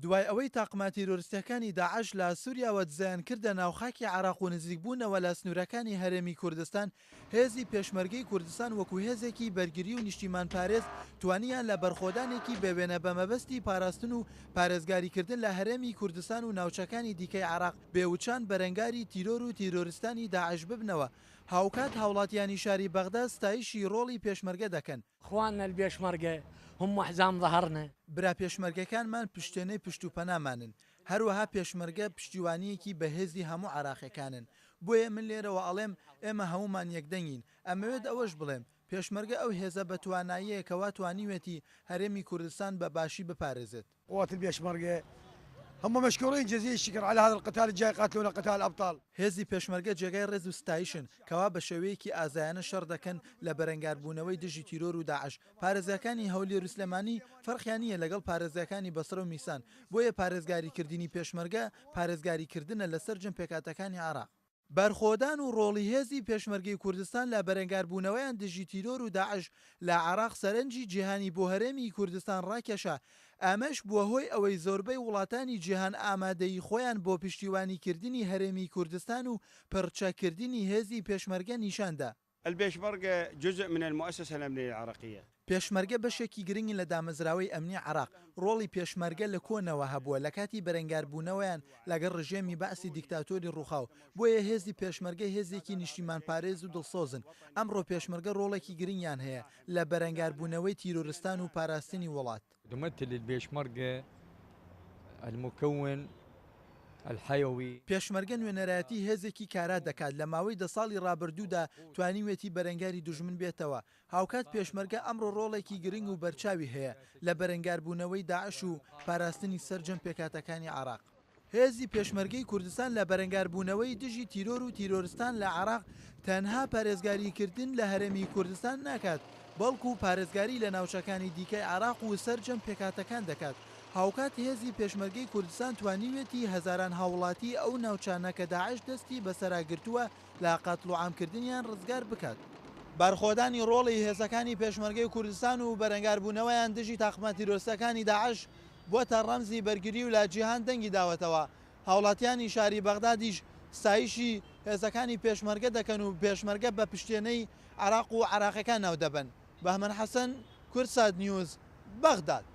دوای ئەوەی تاقمە تیرۆرستیەکانی داعش لە سوریاوە دزەیان کردە ناو خاکی عێراق و نزیکبوونەوە لە سنوورەکانی هەرێمی کوردستان، هێزی پێشمەرگەی کوردستان وەکو هێزێکی بەرگری و نیشتیمانپارێز توانیان لە بەرخۆدانێکی بێ وێنە بە مەبەستی پاراستن و پارێزگاریکردن لە هەرێمی کوردستان و ناوچەکانی دیکەی عێراق بێ وچان بەرەنگاری تیرۆر و تیرۆرستانی داعش ببنەوە. هاوکات هاوڵاتیانی شاری بەغدا ستایشی ڕۆڵی پێشمەرگە دەکەن. اخواننا البێشمەرگە هم حزام ظهرنا. برا پێشمەرگەکانمان پشتێنەی پشت و پەنامانن، هەروەها پێشمەرگە پشتیوانییەکی بەهێزی هەموو عێراقیەکانن، بۆیە من لێرەوە ئەڵێم ئێمە هەموومان یەکدەنگین، ئەمەوێت ئەوەش بڵێم پێشمەرگە ئەو هێزە بەتوانایەیە کەوا توانیوێتی هەرێمی کوردستان بە باشی بپارێزێت. قوات البێشمەرگە هم مشکورین جزیل الشکر علی هذا القتال الجاي يقاتلون قتال الابطال. هێزی پێشمەرگە جێگای ڕێز و ستایشن کەوا بە شێوەیەکی ئازایانە شەڕ دەکەن لە بەرەنگاربوونەوەی دژی تیرۆر و داعش، پارێزگاکانی هەولێر و سلێمانی فەرقیان نییە لەگەڵ پارێزگاکانی بەسرە و میسان، بۆیە پارێزگاریکردنی پێشمەرگە پارێزگاریکردنە لە سەرجەم پێکهاتەکانی عێراق. بەرخۆدان و ڕۆڵی هێزی پێشمەرگەی کوردستان لە بەرەنگاربوونەوەیان دژی تیرۆر و داعش لە عێراق سەرنجی جیهانی بۆ هەرێمی کوردستان ڕاکێشا، ئەمەش بووە هۆی ئەوەی زۆربەی وڵاتانی جیهان ئامادەیی خۆیان بۆ پشتیوانیکردنی هەرێمی کوردستان و پڕچەککردنی هێزی پێشمەرگە نیشاندا. البێشمەرگە جزء من المؤسسە الامنیە العراقیە. پێشمەرگە بەشێکی گرنگن لە دامەزراوەی ئەمنی عێراق، ڕۆڵی پێشمەرگە لە کۆنەوە هەبووە لە کاتی بەرەنگاربوونەوەیان لەگەڵ ڕژێمی بەعسی دیکتاتۆری ڕووخاو، بۆیە هێزی پێشمەرگە هێزێکی نیشتیمانپارێز و دڵسۆزن، ئەمڕۆ پێشمەرگە ڕۆڵێکی گرنگیان هەیە لە بەرەنگاربوونەوەی تیرۆرستان و پاراستنی وڵات. تمثل البێشمەرگە المکون الحیوی. پێشمەرگە نوێنەرایەتی هێزێکی کارا دەکات، لە ماوەی دە ساڵی ڕابردوودا توانیویەتی بەرەنگاری دوژمن بێتەوە، هاوکات پێشمەرگە ئەمڕۆ ڕۆڵێکی گرنگ و بەرچاوی هەیە لە بەرەنگاربوونەوەی داعش و پاراستنی سەرجەم پێکهاتەکانی عێراق. هێزی پێشمەرگەی کوردستان لە بەرەنگاربوونەوەی دژی تیرۆر و تیرۆرستان لە عێراق تەنها پارێزگاریکردن لە هەرێمی کوردستان ناکات، بەڵکو پارێزگاری لە ناوچەکانی دیکەی عێراق و سەرجەم پێکهاتەکان دەکات. هاوکات هێزی پێشمەرگەی کوردستان توانیویەتی هەزاران هاوڵاتی ئەو ناوچانە کە داعش دەستی بەسەرا گرتووە لە قەتڵوعامکردنیان ڕزگار بکات. بەرخۆدانی ڕۆڵی هێزەکانی پێشمەرگەی کوردستان و بەرەنگاربوونەوەیان دژی تاقمە تیرۆرستەکانی داعش بووەتە ڕەمزی بەرگری و لە جیهان دەنگی داوەتەوە، هاوڵاتیانی شاری بەغدادیش ستایشی هێزەکانی پێشمەرگە دەکەن و پێشمەرگە بە پشتێنەی عێراق و عێراقیەکان ناودەبەن. بەهمەن حەسەن، کوردسات نیوز، بەغداد.